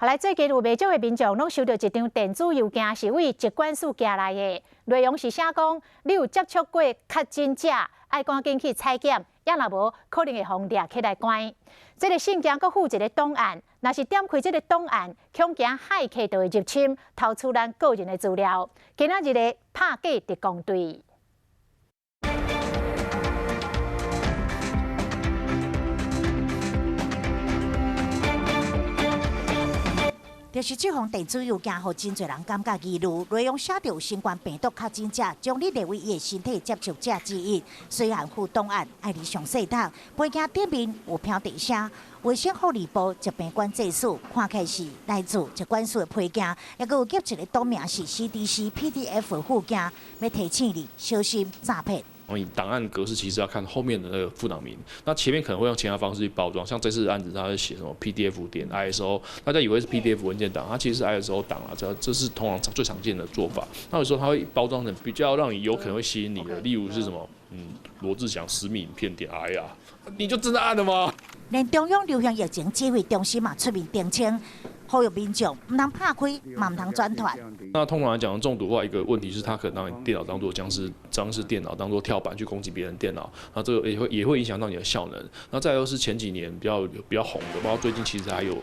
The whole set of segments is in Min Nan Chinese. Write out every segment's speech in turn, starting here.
後來最近有袂少的民眾攏收著一張電子郵件，是對疾管署寄來的，內容是寫講你有接觸過確診者，愛趕緊去採檢，抑若無可能會予掠起來關。這个信件閣附一个檔案，若是點開這个檔案，恐驚駭客就會入侵，偷取咱個人的資料。今仔日的拍假特攻隊。就是這封電子郵件，予真濟人感覺疑慮。內容寫著有新冠病毒確診者，將你列為伊的身體接觸者之一。雖然附檔案，愛你詳細讀，背景頂面有飄地聲，衛生福利部疾病管制署，看起來是來自疾管署的批件，抑閣有夾一個檔名是 CDC PDF 附件，欲提醒你小心詐騙。你檔案格式其實要看後面的那個附檔名，那前面可能會用其他方式去包裝，像這次案子，它是寫什麼 PDF.ISO，大家以為是 PDF 文件檔，它其實是 ISO 檔啊，這是通常最常見的做法。那有時候它會包裝成比較讓你有可能會吸引你的，例如是什麼，羅志祥私密影片點，哎呀，你就真的按了嗎？連中央流行疫情指揮中心嘛出面澄清，呼籲民眾毋通拍開，嘛毋通轉傳。那通常來講，中毒的話，一個問題是，它可能讓你電腦當做殭屍，殭屍電腦當做跳板去攻擊別人電腦，那這個也會影響到你的效能。那再就是前幾年比較紅的，包括最近其實還有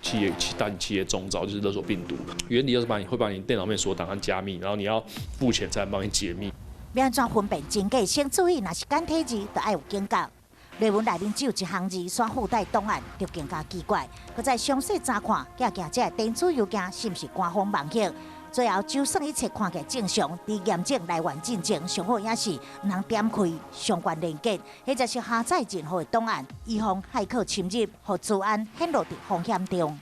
企業大型企業中招，就是勒索病毒，原理就是會把你電腦面所有檔案加密，然後你要付錢才能幫你解密。欲按怎分辨真假？先注意，若是簡體字，就愛有警覺。內文內面只有一行字，煞附帶檔案就更加奇怪。閣再詳細查看，寄寄這个電子郵件是毋是官方網頁？最後，就算一切看起來正常，佇驗證來源進前，上好也是毋通點開相關連結，或者是下載任何的檔案，以防駭客侵入，予資安顯露佇風險中。